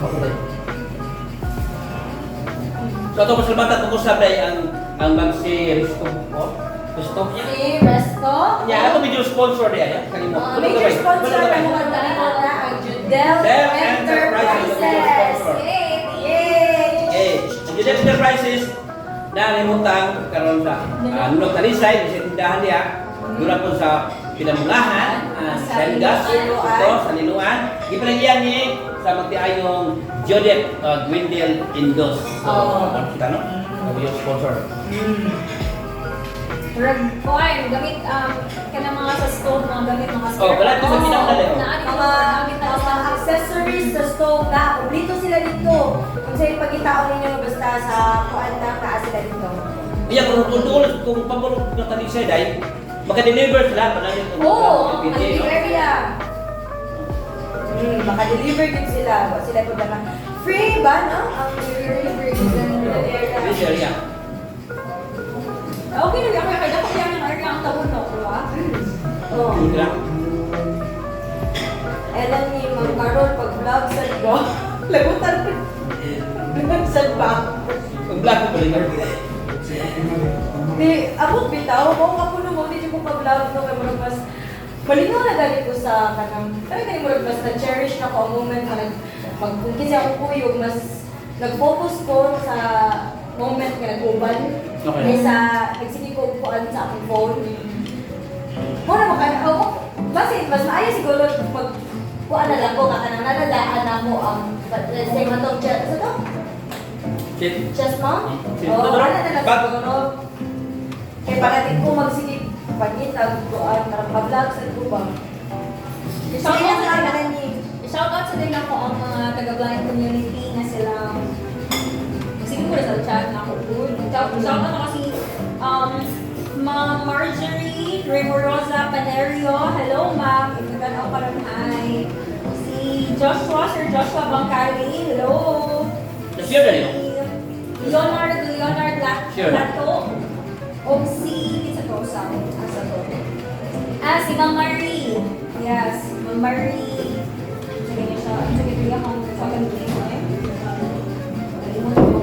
Ako. So ato pasalamatan ko sa day ang ma'am si Risto ko. Risto niya. Si Resto. Niya ato medyo sponsor diya ya. Kanimo. Mga major sponsor ng mga na ang Judel Judel Enterprises. Enterprises. Yay! Yay! Okay. Ang Judel Enterprises na nimutang karon sa Nunog Talisay sa tindahan niya. Dura po sa Pinamulahan, sa Lingas, ito, sa Liluan. Gipalagyan ni sa magtiayong Judith Gwendel Indos. So, Oh. kita no? Ang yung sponsor. Rag, kuan, gamit, kanang mga sa stove, mga gamit mga Oh, wala ko sa pinakdala, oh. Naani ko, Mga, gamit na mga accessories sa stove na, kumpleto sila dito. Kung sa'yo pagkitaon ninyo basta sa kuan lang, naa sila dito. Iya, kung duol, kung pamulong ng Talisay dahil, maka-deliver sila, panangin kung Oo, LPG, no? deliver. Area. Maka-deliver din sila. Wa sila problema. Free ba, no? Ang delivery sa area. This area. Okay na ako kay dako yan ang area ang tawon no, di ba? Oh. Yun lang. Elan ni Ma'am Carol pag vlog sa ba? Lagutan. Vlog sa ba? Pag black ko pala yun. Di, abot bitaw mo ako no mo di ko pa-vlog no kay murag mas malinaw na gani ko sa kanang kaya kay murag mas na cherish na ko ang moment nga nag mag kung kinsa akong kuyog mas nag-focus ko sa moment nga nag-uban kaysa nagsige ko og kuan sa akong phone. Mo na maka oh, basin mas maayo siguro mag kuan na lang ko ka kanang nalalaan na mo ang, let's say, matong chest sa to Shit. chest mount. Chest. Oh, wala na lang Back. siguro. Kaya para di ko magsige pangitag kuan karang pa-vlog sa ko ba. Shout Sige out lang sa na ni. Shout out sa din ako ang mga taga-blind community nga sila. Sige ko na sa chat na ako. Good. Shout out ako si Ma'am Marjorie Remorosa Panerio. Hello, ma'am. Ikaw karon, hi. Si Joshua, Sir Joshua Bangkali. Hello. Na-share na yun. Si Leonard, Leonard Sure. Lato. O si, kinsa to sa, asa to? Ah, si Ma'am Marie. Yes, Ma'am Marie. Sige niya siya. Sige niya akong sa name eh. Kalimutan ko.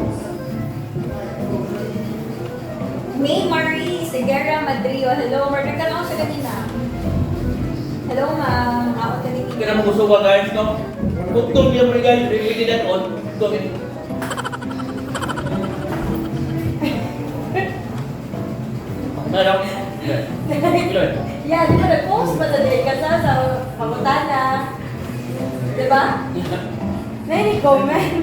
May Marie Segura Madrio. Hello, murder ka lang siya kanina. Hello, ma'am. Ako kanina. Kaya mo gusto ka guys, no? Kung niya mo rin guys, really that on. Kung Ano? Ano? Yeah, di ba nag-post ba sa day ka sa pangutana? Di ba? Nay comment.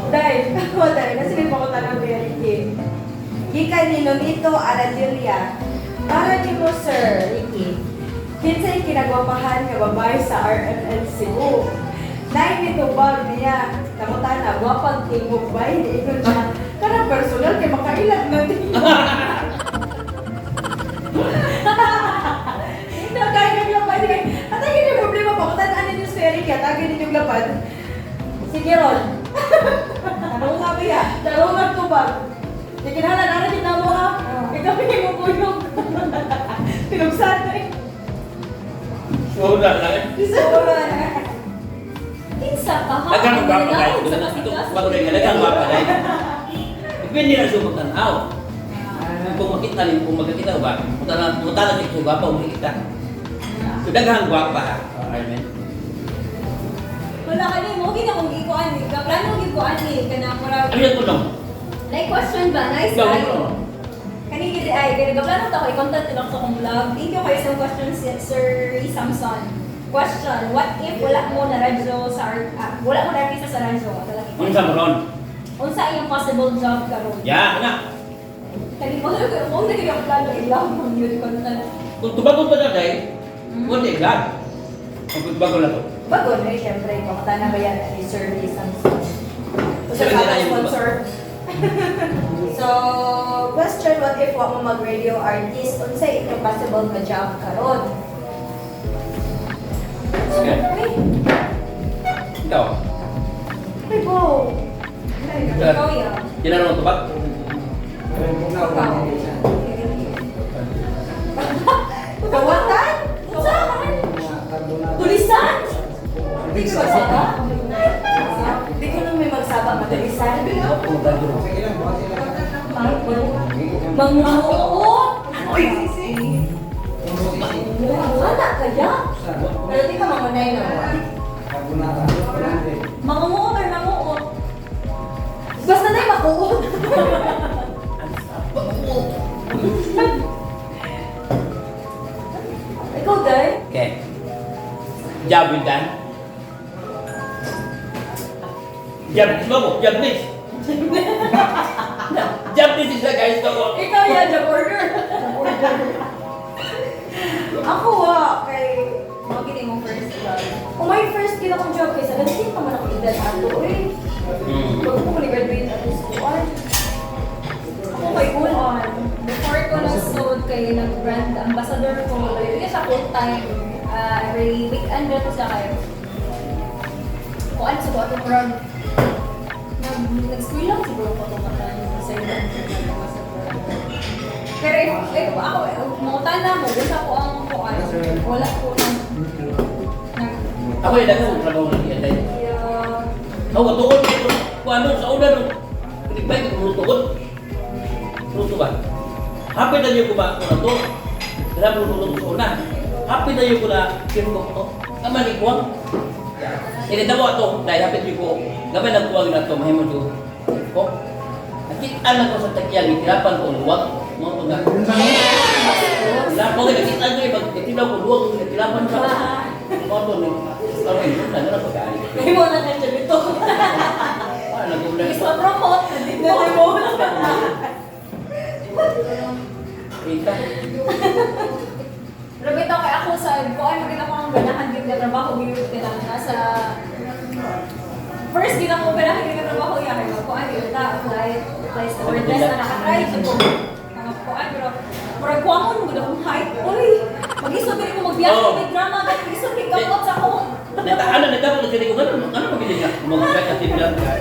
Dahil, ako dahil, kasi may pangutana ko yan, Ricky. Gikan ni Nonito Aradilia. Para ni mo, Sir Ricky, kinsay kinagwapahan nga babae sa RMN Cebu? Nay nitubag niya, nangutana, gwapag tingog ba? Hindi ingon siya. Kanang personal, kay makailag na din. Natagin yung lapad. Atagin yung problema pa. Kung ninyo si Ricky, atagin ninyong lapad. Sige, Ron. Tanong nga ba ya? Tanong nga tubag. Di kinahanglan ara din namo ha. Ikaw yung mo kuyog. Tinugsan na eh. So, na lang. Sobra. Kinsa pa ha? Daghang gwapa guys. Sa Ito, kasigas. bago rin daghang gwapa guys. Depende na siya magtanaw. Kung makita ni kung magkakita ba, mutana mutana siya kung gwapa o makita. So daghang gwapa ha. Amen. Wala ka ni mo gina kung gikuan ni. Kaplano gikuan ni kanang murag. Ano yung tulong? Like question ba? Nice Ikaw, kayo. ikaw. Kani gid ay kay nagaplano ta ko i-content nila sa akong vlog. Thank you kayo sa question si Sir Ray Samson. Question, what if wala mo na radyo sa wala mo na artista sa radyo? Ano sa moron? Unsa iyong possible job karon? Ya, na. Kani mo na mo na gyud ang plano i-vlog mo yun content. Kung tubagon pa na dahil, wala eh, vlog. Kung tubagon na to. Bago na eh, syempre, pangutana ba yan ni Sir Lee Samson? So, Sir, sa hindi na yung sponsor. So, question, what if wa mo mag-radio artist? Unsay inyong possible nga job karon? Sige. Ay, Ikaw. ay, bo. Ikaw ya. Tinanong tubag? Ikaw. Kawatan? Unsa? Tulisan? Di ko magsaba? Di ko nang may magsaba matalisan. Manguot! Wala kaya? Pero di ka mangunay na mo. Mangunguot or nanguot? Basta na yung makuot. Ikaw, Day? Okay. Job well done. Job, no, job this. Job this is a guys to. Ikaw yan, job order. Ako ah, kay Mga gini mo first job. Oh, my first gina akong job kay 17 pa man ako edad ato eh. Bago ko ni-graduate ato sa kuan. Ako kay Kuan. Before ko nag-sold kay nag-brand ambassador ko, like, hindi siya full time. Ah, every weekend na to siya kayo. Kuan siguro ato murag nag-school lang siguro ko ito katan sa brand ambassador. Pero if ako, mangutan na mo, gusto ko ang kuan. Wala ko nang nag Ako yung dagang trabaho na niya dahil. Yeah. Ako tuod ko kung ano sa una nung nagbike ko tuod. Tuod ba? Hapit na niyo ko ba ko na to? Grabe ko tuod sa una. Hapit na niyo ko na kim ko to. Tama ni ko. Ini daw ato dahil hapit niyo ko. Gamay lang kuwag na to mahimo ko. Ko. Nakita na ko sa takyang gitirapan ko luwag mo to nga. Wala ko nakita ko pag tinaw ko luwag ko gitirapan sa. Mo to ni. Pero yun na na pagkali. May mo na kang job ito. Wala na ko Gusto promote. Na-remote. Kita. Pero bitaw kay ako sa kuan magita ko ang ganahan gid nga trabaho gyud kailangan nasa first gid ako ganahan gid nga trabaho ya kay kuan gyud ta apply apply sa stewardess na nakatry jud ko. Mga kuan pero murag kuamon gud akong height. Uy, mag-isod diri ko magbiyahe Oh. may drama gani mag-isod kay kamot sa ako. Nata ano nata ko kasi ko ano ano magili ka mag-bike at bilang ka.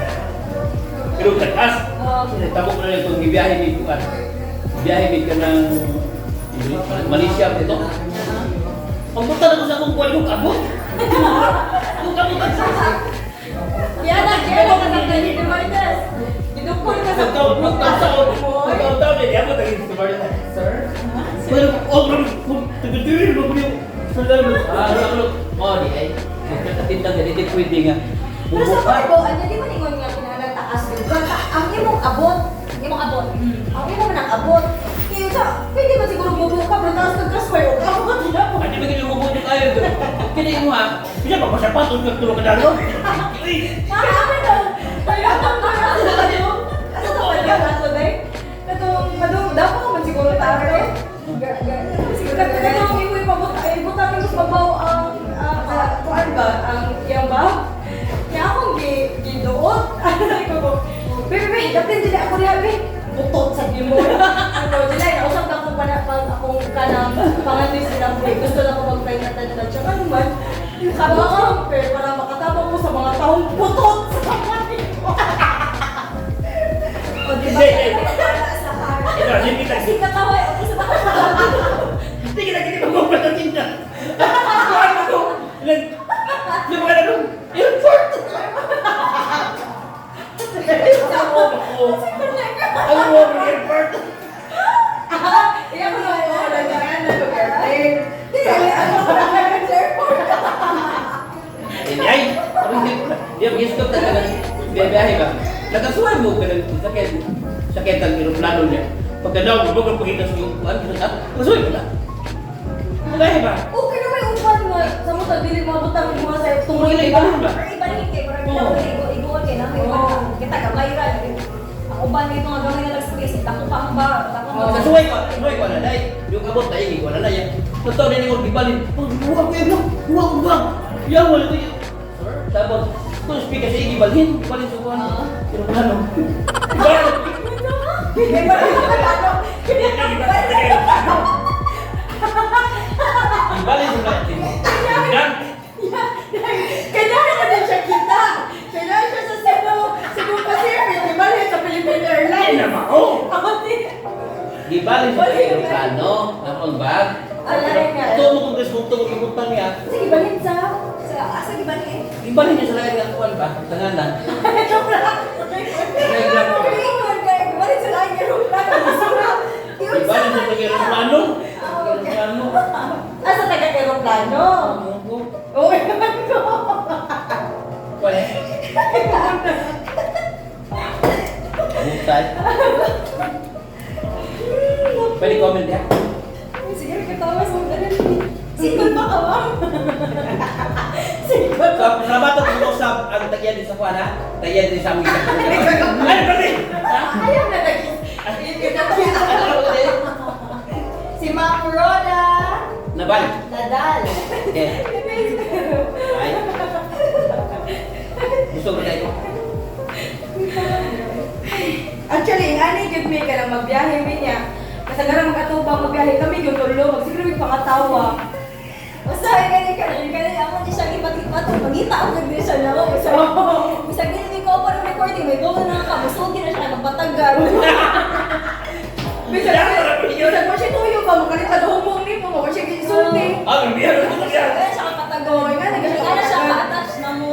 Pero taas. Oh. Tamo ko na yung gibiyahe mi kuan. Biyahe mi ka ng Malaysia dito. Pagpunta na ko sa akong kuan yung kabot. Yung kabot ang sa. Yana, yana ka sa Martes. Gidukol ka sa Pagtaw pagtaw sa pagtaw taw ni ako tagin sa bar. Sir? Pero oh grabe kung tagudiri mo ko yung Ah, ano oh di ay. Nagkatindang dili pwede nga. Pero sa mga ano, di ba ningon nga kinahanglan taas yun? Baka ang imong abot, Imong abot. ang imong nang abot. Kaya sa, pwede ba siguro bubo ka, pero taas kag kasway o abot na mo. Ano ba ginagawa mo kayo? Kini mo ha? Bisa pa pasapatos ka tulog ka dalo? Uy! Kaya ako daw, kaya ako daw, asa to ba niya ato day? Katong madung dapat ko man siguro tayo. Katong imo ipabot ay butang mo sa babaw ang kuan ba ang iyang ba? Kaya akong gi giduot. Ano ko ko? Baby, baby, dapin dili ako diha, baby. Butot sa imo. Ano dili nausap na akong pana pag akong kanang pangandoy sila ko. Gusto na ko mag-flight attendant siya. Ano man? Baka, pero para makatabang ko sa mga taong putot sa mga. O di ba? Hindi, hindi. Sa heart. Ito, hindi kita. Kasi katawa ako sa Hindi kita kini mag-open ng tinda. Ano ko? Ilan? Yung mga ano? Airport! Ano mo ang airport? Iya ko na wala na ano airplane. Dili ano ko na airport. Hindi ay! Hindi, mag-stop talaga. Biyahe ba? Nakasuhan mo ka ng sakit. Sakit ang aeroplano niya. Pagka daw, huwag kang pagkita sa iyong kuwan, kasuhan mo na. Biyahe ba? Okay na may upan nga sa mo sa dili mabutang mo sa Tungkol tungol na iba ba? Pero iba rin kay parang Oo. oh. igo igo kay na may Oo. kita gamay ra. Ang uban dito nga gamay na lang space, dako pa ang ba, dako pa. Oh, kasuway ko, kasuway ko na dai. Yung abot tayo, ko na na yan. Totoo din yung gibalin. Oh, buwag ko yun, buwag, buwag. Yaw, wala ko yun. Sir, tapos, kung speaker siya, gibalhin, gibalhin sa kuwan. Oo. Pero plano. Kaya ba Gibalin sa natin. Yan. Kailangan na din siya kita. Kailangan siya sa Cebu, Cebu Pacific, di ba? Sa Philippine Ay, Airlines. naman, oh. Ako di. Gibalin sa aeroplano, napang bag. Alay nga. Ito mo kung gusto mo kung niya. Sige, balin sa. Sa asa gi ba ni? Iba rin yung sa lain nga kuwan ba? Tanganan. Joke lang. Ingon kay balik sa lain aeroplano. Iba rin sa taga-aeroplano. Aeroplano. Ah, sa taga-aeroplano. Oo, naman ko. Kuwan. Butay. Pwede comment ya? Sige, katawa sa mga Single ba ka ba? Single. So, salamat at usap ang tagyan din sa kuwan ha. Tagyan din sa aming isa. Ano ba rin? Ayaw na nag- Si Ma'am Roda Nabal. Nadal. Okay. Ay. Gusto ko tayo. Actually, ang ani gyud mi ka na magbiyahe mi niya. Kasagaran mag-atubang magbiyahe kami gyud tulo, magsiguro mi pangatawa. Basta gani ka gani ako di siya gipat-ipat mangita ako gud siya na ako. Bisag bisag dili ko pa ng recording may go na ka busog na siya nagpatagal. Bisag bisag mo siya tuyo ka makalit humong ni mo, mo siya gisulti. Ah, magbiyahe na ko siya. Kaya siya kapatagal. Oo, nga, nagka siya Nga na siya kapatagal. ka-attach na mo.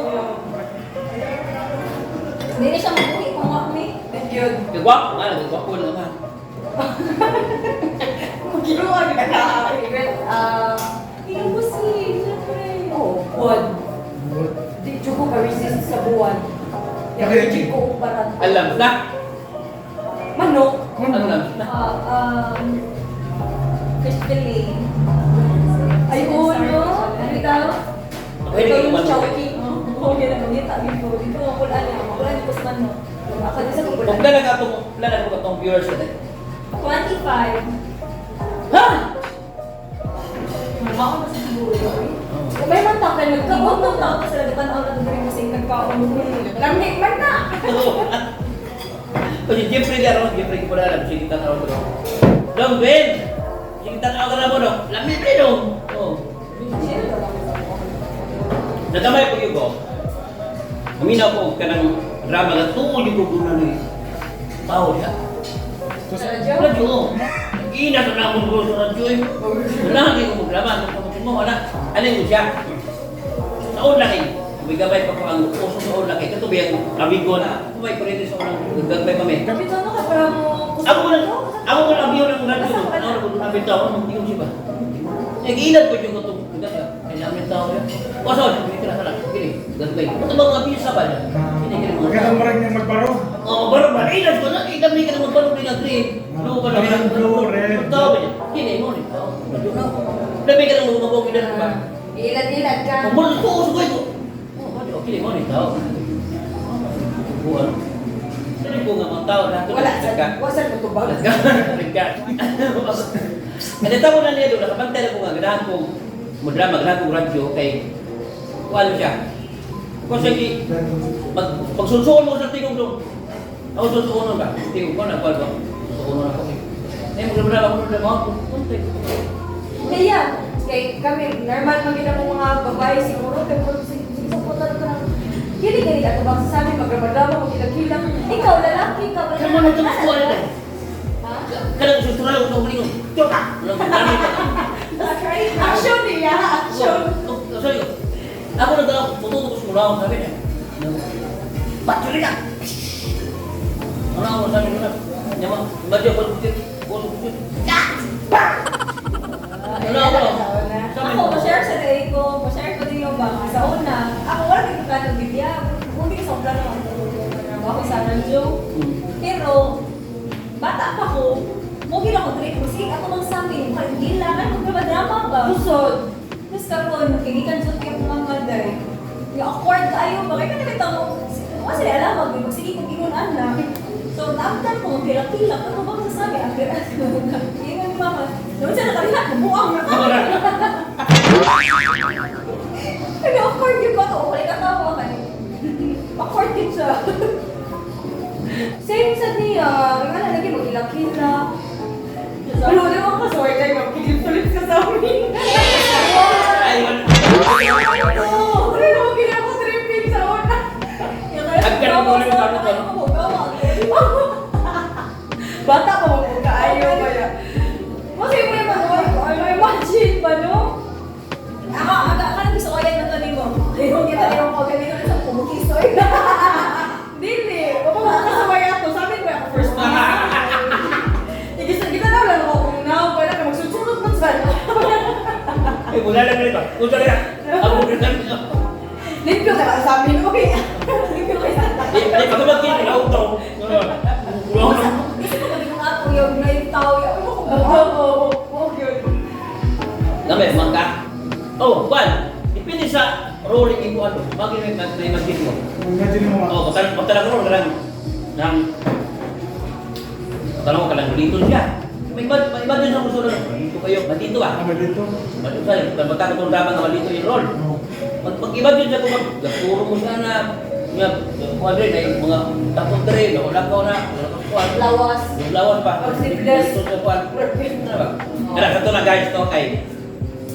Hindi na siya mag-uwi kung wa mi. Gyud. Gagwapo nga, nagagwapo na naman. Magiluwa gyud ka. Favorite, Tingnan ko si, syempre. Oh, buwan. Di jud ko ka-resist sa buwan. Ya, Okay. ko og barat. Alam na. Manok. Alam na. Fish fillet. Ay, oo, no? Ano daw? Okay, Ito hindi ko yung manok. chowking. Oo, gano'n. Ngita, dito. Dito, makulaan niya. Makulaan ko sa manok. Ako din sa Kung kukulan. dala ka itong, dala ka itong viewers na. 25. Ha? Makaon na sa siguro yun. May man ta kay Nagkaon nagkaon na tao sila. Nagtanaw na doon kasi nagkaon. Lami man na. Kasi Jeffrey garo, Jeffrey ko pala alam, sige tanaw ko. Dong Ben! Sige tanaw ka na mo, dong. Lami pre, dong. Oh. Nagamay po yun ko. Aminaw ko ka ng drama na tuod yung kukunan ni tao siya. Sa radyo? Radyo. Ina sa namon ko sa radyo eh. Wala kayo mo drama. Kung mo, wala. Alin ko siya. Sa una kay, may gabay pa ko ang uso sa una kay. Kato ba yung amigo na, kumay ko rin sa unang gagabay kami. Bitaw na ka para mo. Ako ko lang abiyo ng radyo. Ano ko lang abiyo tao, hindi ko siya ba. Nag-ilan ko yung katong kay namin tao ya. Oso, hindi ka na kini. Gagabay. Ito bang abiyo sa ba? Kini kini mga. Magandang marag niya magbaro. Oh, baro ba ilan ko na ilan may ka na magbaro din ang green. Ano ba lang? Green, blue, red. Tao ba niya? Kini mo ni tao. Radyo na. Labi ka nang mabog ilan ba? Ilad-ilad ka. Ang mo ko uso ko ito. Oh, radyo kini mo ni tao. Buwan. Dili ko nga mga tao lahat. Wala sa wala sa tubag. Ano tao na niya doon, nakabantay na ko nga, ganahan kong mo-drama, ganahan kong radyo kay kuan siya. Kung sige, pag pagsunsuon mo sa tingog doon. Ako sunsuon ba? Tingog ko na kuan ba? Sunsuon na ko. Eh mo drama ako drama ako. Kuntay. Kaya, kay kami, normal man gid ang mga babae siguro, kay kung sige sa puta ka ng kili gani ato bang sa amin magramadama magilak-hilak. Ikaw, lalaki ka. Kaya mo na itong kuan na. Ha? Kanang susuran ko sa ulingon. Tyoka. Walang drama. Action niya, action. Sorry. Ako na daw, mututo ko sa mula sabi niya. Battery na. Ano ako sabi niya? Nyama, badyo ko ko ko. Ano ako? Sabi Ako, ma-share sa day ko. Ma-share ko din yung bang. Sa una, ako wala kang plano bibya. Kung hindi ko sa plano ang ako sa radyo. Pero, bata pa ko, mo gina ko trip. Sige, ako mang sabi, mukhang gila, ano, drama ba? Busod. Tapos karon, kinikan jud kay akong mama day. Yung awkward kayo ba? Kaya ka nakita mo, wa sila alam, mag sige kung ingon ana. So, naamtan ko, kilak-kilak, ano ba masasabi? Ang ingon ni mama, naman siya nakalihat, buang na ka. Kaya awkward yung ko, okay ka tawa ka. Awkward din siya. Same sa niya, nga na lagi magilak-hilak. Pero di ba ka sorry kay magkilip-tulip ka sa amin. Ay, wala. Oo, pero gina ko tripping sa una. Ang galing mo rin, paano ka? Bata pa mo kaayo kaya. Mas mo yung magawa ko, ano imagine ba no? Ako, aga, akala gusto ko yan na to nimo. Ayaw kita yung ko ganito. Dili. Wa pa kasaway ato. Sa amin ba ako first kiss? Igisa kita na lang ako kung now wala ka magsusunod man sa. Eh, wala lang ganito. Kung talaga, ang bukan lang. Limpyo ka sa amin, uy. Limpyo ka sa Di, di, pag magkita, auto. Wala. Kasi kung gabi kong ako yung na yung tao, yung ano ko Oo, oo, oo, yun. Dami, mangka. Oh, Juan, depende sa role imo ano. Bagay may mag mo. Imagine mo. Oh, pagka pagka role ka lang nang tanong ka lang dito siya. May iba din sa gusto na dito kayo, mandito ah. Ano dito? Mandito sa pagka ko drama nga malito yung role. Pag pag iba din sa kung nagturo mo siya na nga kuan rin ay mga tapon dre, wala ko na, wala ko kuan. Lawas. Yung lawas pa. Oh, sleeveless. Dito sa kuan. Ano ba? Kaya sa to na guys to kay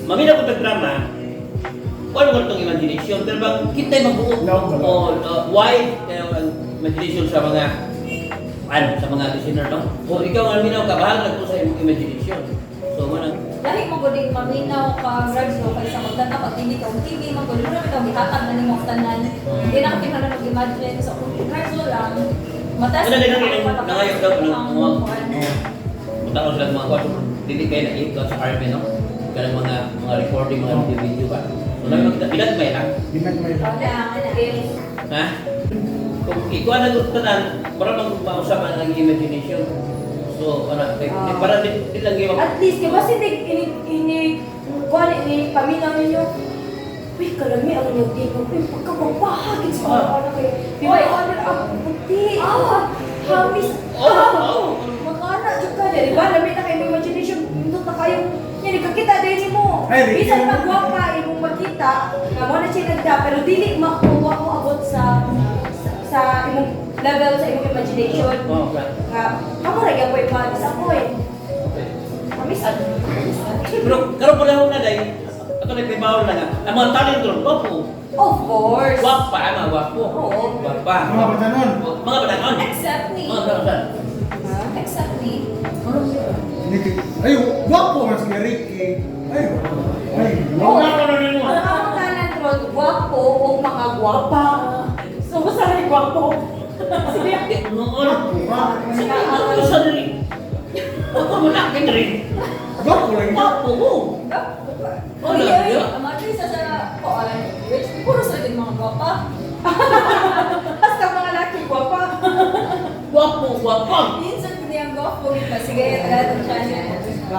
mamina ko tag drama. Wala ko itong imagination, pero bang kita'y mabuo Lawak ba? o wide kayo ang imagination sa mga ano, sa mga listener, no? So, ikaw ang minaw ka, bahala na po sa imong imagination. So, manang, Lahi mo gud maminaw ka drugs no kaysa magtanaw pag TV ka og TV man gud mura bitaw gihatag na nimo ang tanan. Di na ka kinahanglan mag-imagine so kung drugs lang matas. Ano, ano, ano, ano, nangayon daw, ano, punta ko sila mga kwarto, dili kayo na ikaw sa army, no? Kanang mga recording, mga video video ba? So, nang ginagmay lang. Ginagmay lang. Wala, wala. Ha? Kung ikaw na gusto tanan, para bang mausapan ang imagination. So, ano, kay, para di lang yung At least, di ba si Nick, ini, ini, kuan, ini, paminaw ninyo, uy, kalami ang inyong tingog, uy, pagkababahagin sa mga anak kayo. Di ba, ano, ang puti, ah, hamis, ah, makana, jud ka niya, di ba? Lami na kayo imagination, nindot na kayo, niya, nagkakita din mo. Ay, Ricky. Bisan pag wa pa imong makita, nga mo na siya nagda, pero dili makuha mo abot sa imong level, sa imong imagination. Oh, right. Nga, ako ra gyud ko ma-disappoint. Okay. Hamis, Pero karon pa lang na dai, ako na pibaw na nga. Ang mga talent ron, wapo. Of course. Wapa, mga wapo. Oo. Wapa. Mga batanon. Mga batanon. Except me. Mga batanon. Except me. Hindi. Ay, wapo man si Ricky. Ay, ay, Oo. wala. Ang among talent ron, gwapo o mga gwapa. So, basta rin gwapo. Sige. Di, noon. Wapo ka. Sige, ako sa rin. Ako mo na rin. Wapo lang. Wapo ko. Wala, Uy, uy, yeah. ang mga sa sa kuan, rich puro sa din mga gwapa. Basta mga laki, gwapa. Wapo, wapa. Minsan ko niyang gwapo gid pa sige taga tong channel.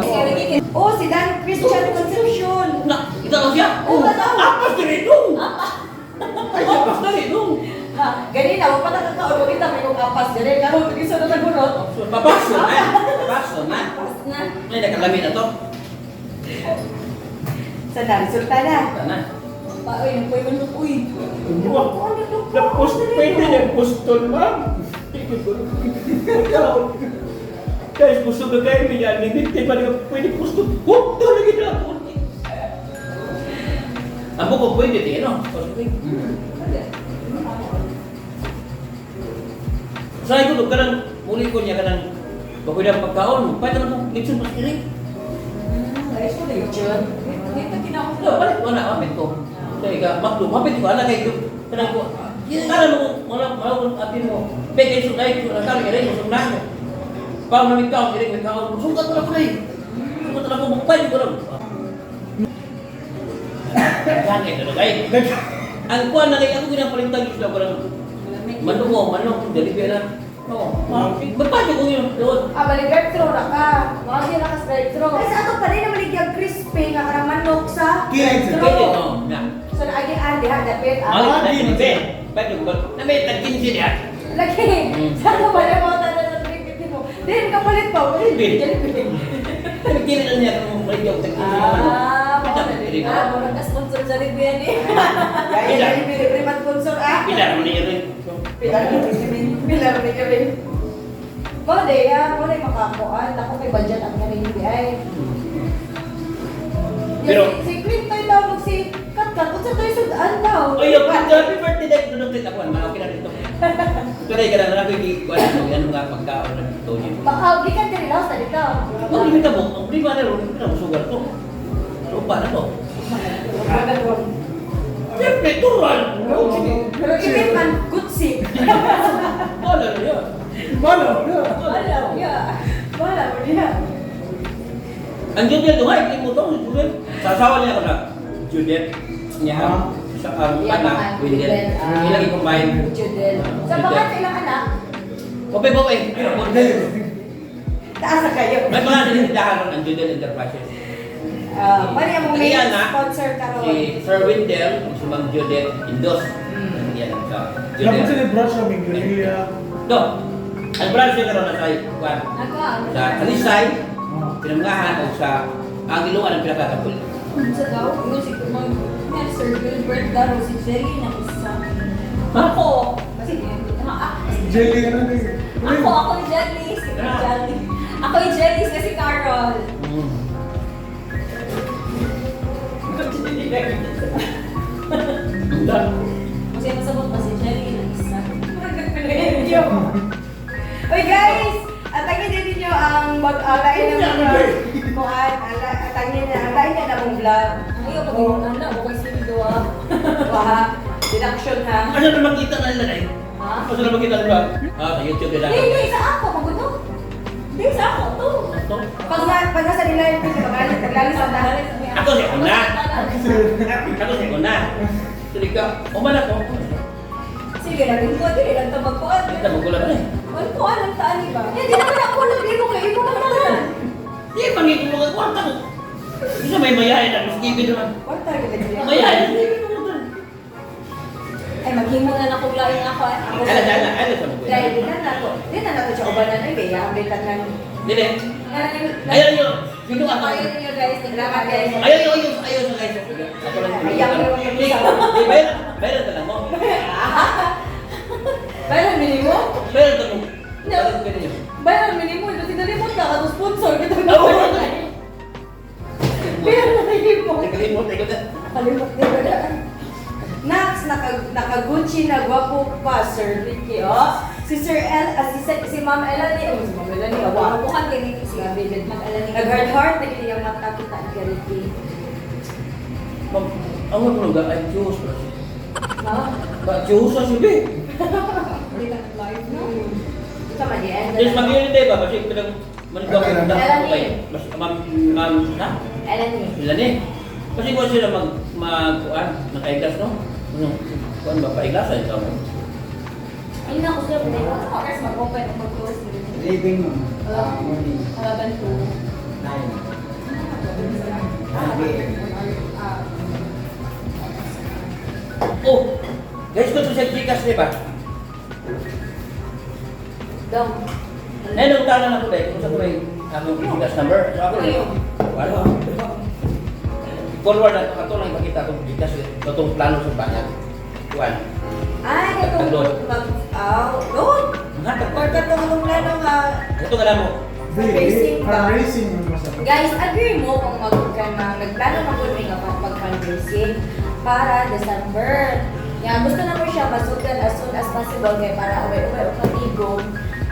Sige, lagi kay Oh, si Dan Christian Concepcion. Na, ito ko siya. Oo, totoo. Apas na rin nung. Ay, apas na rin nung. Ha, ganina, wag pa nakakaon, wag kita may kong apas. Ganina, karon isa na nagurot. Papaso na. Papaso na. pas na. May nakalami na to. Sa na, resulta na. Tama. Pa oy, nagpoy man uy. Ano to? Tapos pwede na pustol, ma'am. Guys, gusto ka kayo, may unlimited pa rin pwede pustol. Huwag to lagi na ako. Ang buko pwede din, no? Sa ko, kanang muli ko niya kanang bagoy na pagkaon, pwede na mo, litson mas iring. Lechon. Dito kinako. No, balik ko na, hapit ko. So, ika, makdo, hapit ko, ala kay kanang ko, tara mo, wala, wala ko atin mo. Be, kayo sunay, kung nakala, kaya rin, usog na ako. Pao na may kaon, kaya may kaon, sugat na ko na eh. Sugat na ko, magpay ko lang. Yan, ito na kayo. Ang kuwan na kayo, ako ginapalitan yung ko lang. Manungo, manong, delivery na. Oo, magpayo ko yun, doon. Ah, balik drive-thru na ka. Mga na ka sa drive-thru. Kasi ato pa rin naman yung crispy nga karang manok sa Kaya, drive-thru. Pwede, no, na. So naagian diha dapit ah. Mali, na, be, pwede ko ba? Na may tag-kinsi diha. Lagi. Sa ato pa rin mga tanan sa 350 mo. Din kapalit pa. Jollibee. Jollibee. Nagkira na niya kung may joke tag-kinsi ka man. Ah, Pila, pila. Ah, murag ka sponsor sa Jollibee yan eh. Kaya Jollibee libre man sponsor ah. Pila mo niya rin. Pila pila rin kami. Mo de ya, mo na makakuan. Ako kay budget ang kanini di ay. Pero- Si Quintoy daw mag si Katkat unsa toy sudan daw. Oy, yung happy birthday dahil dudong kita kuan, okay na dito. Pero ka na ako ikuan ano, yan nga pagkaon na dito niya. Baka gikan diri laos na dito. Wag limita mo, ang prima na ron, na sugar to. Lupa na to. Siyempre, tural. Pero ibig man Wala. Wala, yeah. Wala, wala. Ang Judel duha hindi mo to, Judel. Sa asawa niya ko na Judel niya. Ah. Sa ang Iya, anak mga Wendell. Judel, ah. Ilang i-combine. Judel. Sa mga sa ilang anak, Kope ko eh. taas na kayo. May mga sinindahan ron ang Judel Enterprises. Ah, mali ang main Ang iya na, sponsor karon. si Sir Wendell, si Ma'am Judel Indos. Yan sa Dapat Judel. sila brush sa Mingrelia. Do. Ang branch niya karon na sa kuan. Ako ah. Sa Talisay, Pinamulahan o sa ang Iloan ang pinakatapul. Sa daw, yung si Kumang, Sir Gilbert Daro, si Jelly na isa. Ha? Ako! Kasi Jelly ano na eh. Ako yung Jelly, si Jelly. Ako yung Jelly, si Carol. Kasi masabot pa si Jelly na isa. Thank you. Oy guys, atangin din ninyo ang mag-alain ng mga kuan, atangin na, alain na namong vlog. Ayaw, pag yung anak, okay sila ah. Waha, deduction ha. Ano na makita na nila eh? Ha? Ano na makita nila? Ah, sa YouTube nila. Hindi, hindi, sa ako, magulo. Hindi, sa ako to. Ito. Pag nasa nila yung pwede magalit, naglalis ang dahil. Ako si Una. Ako si Una. Sige ka, umala ko. Sige, laging ko, dili lang tabag ko. Kita mo gula ba eh? Wala ko alam taan iba. Hindi naman ako nag-libo kayo, imo naman. Di pangit mo mga kwarta ko. Isa may mayahin na mas gibi naman. Kwarta kita dili. Mayahin na gibi naman. Ay, maghimo na na kung laing ako. Ako. Ala, ala, ala sa mga. Dahil di na nako, di na nako siya ubanan ay beya, ang tanan. Dili. Ayaw nyo. Sino ka? Ayaw niyo guys. Salamat guys. Ayaw nyo, ayaw, ayaw sa guys. Ako lang. Ayaw nyo. Di, di, bayar, bayar na lang mo. Bayran minimo? Bayar na lang mo. No. Bayar niyo. Bayran minimo, kasi nalimot ka katong sponsor kita. Oo. Bayran na minimo. Nakalimot, nakalimot. Kalimot din ba na? Nax, naka Gucci na gwapo pa, Sir Ricky, oh. Si Sir El, ah, si Ma'am Elanie, oh, si Ma'am Elanie, awa. Bukan kay ni si Grabe, jud. Mag-alani. Nag-heart heart, naging ang mata kita ni Ricky. Ma'am, ang mga tulog ay Diyos. Ha? Ba, Diyos sa sibi. Hindi ka nag-live, no? Sama di end. Diyos, mag-yun hindi ba? Kasi pinag manigaw ko na Elanie. Mas, ma'am, ma'am, na? Elanie. Sila ni. Kasi kung sila mag, mag, kuan, nakaiglas, no? Ano? Kuan ba, paiglasan ito mo? Ayun na ako sila. Ano oras mag-open o mag-close? Living room. Morning. 11 to 9. 9 a.m. Oh! Guys, kung sa Gcash, di ba? Dong. Ngayon, nagtala na ko dahil kung sa ko may akong Gcash number. So ako rin. Wala. Forward na ito lang ipakita akong Gcash. Itong plano sa banyak. Kuan. Ay, katong mag, aw, doon. Manghatag Or katong atong plano nga, Ito ka lang mo. Fundraising ba? Fundraising man ba sa Guys, agree mo kung mag ka na nagplano man gud mi nga pag fundraising para December. Ya, gusto na mo siya masudan as soon as possible kay para ubay-ubay og katigom.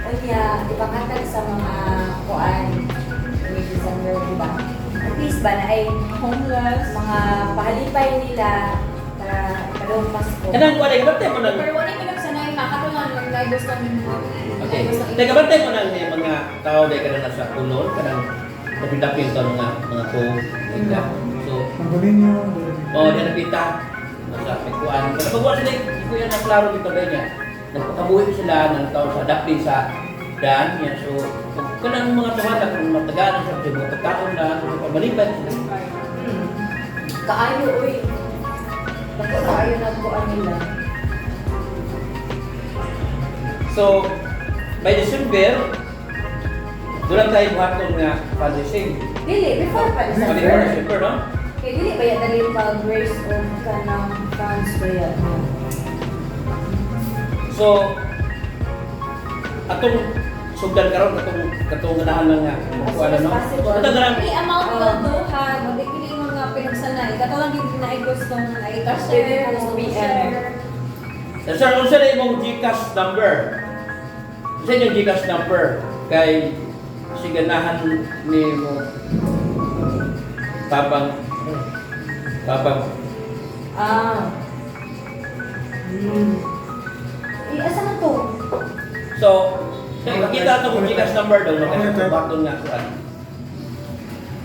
Unya, ipakatag sa mga kuan ni December, di ba? At least ba na ay Homeless. mga pahalipay nila para karong Pasko. Kanang kuan ay kabantay mo nang Pero wala ko nagsanay ha. Katulad ng live gusto ninyo. Okay. Teka, bantay mo nang may mga tao dahil ka na nasa kulon, kanang dapil-dapil ka mga ko. So, Ang ninyo. oh, di napita. Nasa pagkuan. Pero pagkuan sila, hindi ko yan naklaro dito ba niya. Nagpakabuhi sila ng tao sa dapli sa daan niya. So, kung kanang mga tawada, kung matagalan sa mga pagkaon na, kung pabalikan sila. Kaayo oy. Dako kaayo nagkuan nila. So, by December, doon lang tayo buhaton nga fundraising. Dili, before pa Before December. December, no? Kay dili ba yan dali pag raise og kanang funds ba yan? So, atong sugdan karon katong katong ganahan lang nga kuan As soon ano. as possible. Katong ganahan Any amount Oh. will do ha. Magpili mo nga pinagsanay. Katulad yung pinaigos kong Pwede naika-share. mo Gusto mo PM. share. Sir, unsa na imong GCash number? Unsa inyong GCash number kay si ganahan ni mo tabang tabang Ah. Eh, asa man to? So, So, ipakita ato kung Gcash number daw, no? Kasi atong baton nga kuan.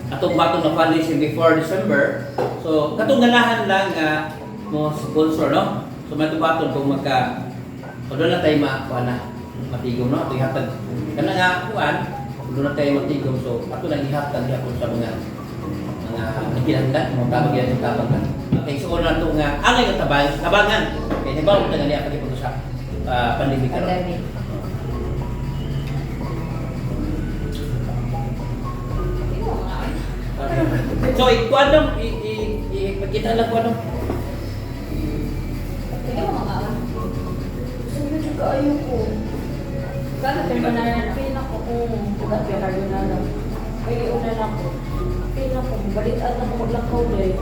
Atong baton na fundraising before December. So, katong ganahan lang nga mo sponsor, no? So, may baton kung magka o doon na tayo makuha na matigom, no? Ato ihatag. Kana nga kuan, doon na tayo matigom. So, ato lang ihatag gyapon sa mga mga nagkinahanglan, mga tabang yan, yung tabang na. Okay, so una to nga, angay nga tabang, tabangan. Kaya hibaw na nga niya pag-usap pandemic karon. Pandemic. So, ikuan lang, ipakita lang ko ano. Pwede mo mga Gusto nyo juga ayaw ko. Gano'n carbonara na. Pin ako kung ugat yung carbonara. Kaya una na ako. Pin ako, balitaan ako maglakaw dahil.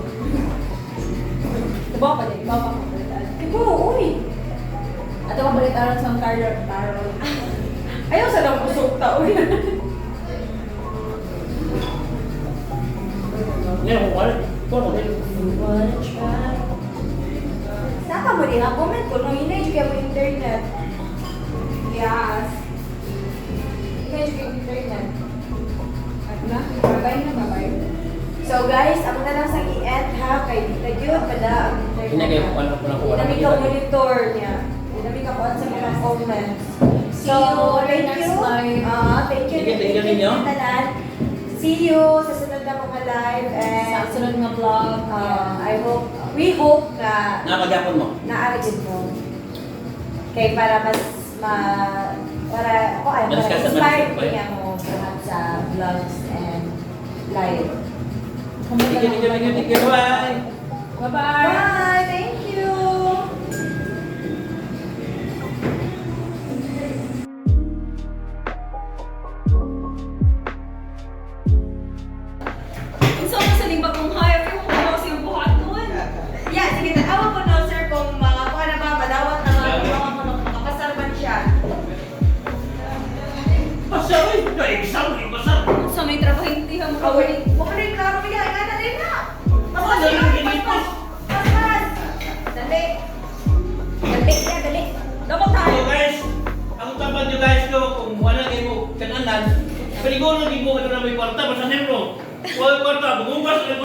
Diba pa din? Ikaw pa kung balitaan. Ibo, uy! Ato ka balitaan sa Carol. Carol. Ayaw sa nang busog ta, uy. Ngayon, kung wala, kung ano, Wanna try? Saka mo din, comment ko nung hinay mo internet. Yes. Hinay yung internet. At na, bye-bye na, bye-bye. So guys, ako na lang sa i-end ha, kay Tita Gyud, pala ang internet. Hindi kayo kung ano kung ano Hindi namin ka monitor niya. Hindi namin ka kuhan sa mga comments. See you on our thank next you. live. Ah, thank you. Sige, thank you ninyo. Tanan. See you sa sunod na mga live and Sa sunod nga vlog. I hope, we hope na Nakagyapon mo. naarigin mo. Kay para mas ma para ako ay para Madiscuss na inspired madiscuss niya mo lahat sa vlogs and live. Thank you, thank you, thank you, thank you. Bye! Bye-bye! Bye! Thank you! Unsa man sa ning bagong hire ko kung sa iyong buhat nun. Yeah, sige, tanawa ko na sir kung mga kuha na ba, madawat na mga mga mga makapasar man siya. Basta, uy! Na-exam, basta! Unsa may trabaho hindi mo Oh, wait. Huwag na yung klaro niya, ikaw na rin na! Ano yung ginipos? Paspas! Dali! Dali, yeah, dali! Dapat tayo. So guys, ang usapan nyo guys no, kung wala kayo mo kanalan, paniguro di mo ano na may kwarta, basta siyempre, wala kwarta, bumugas.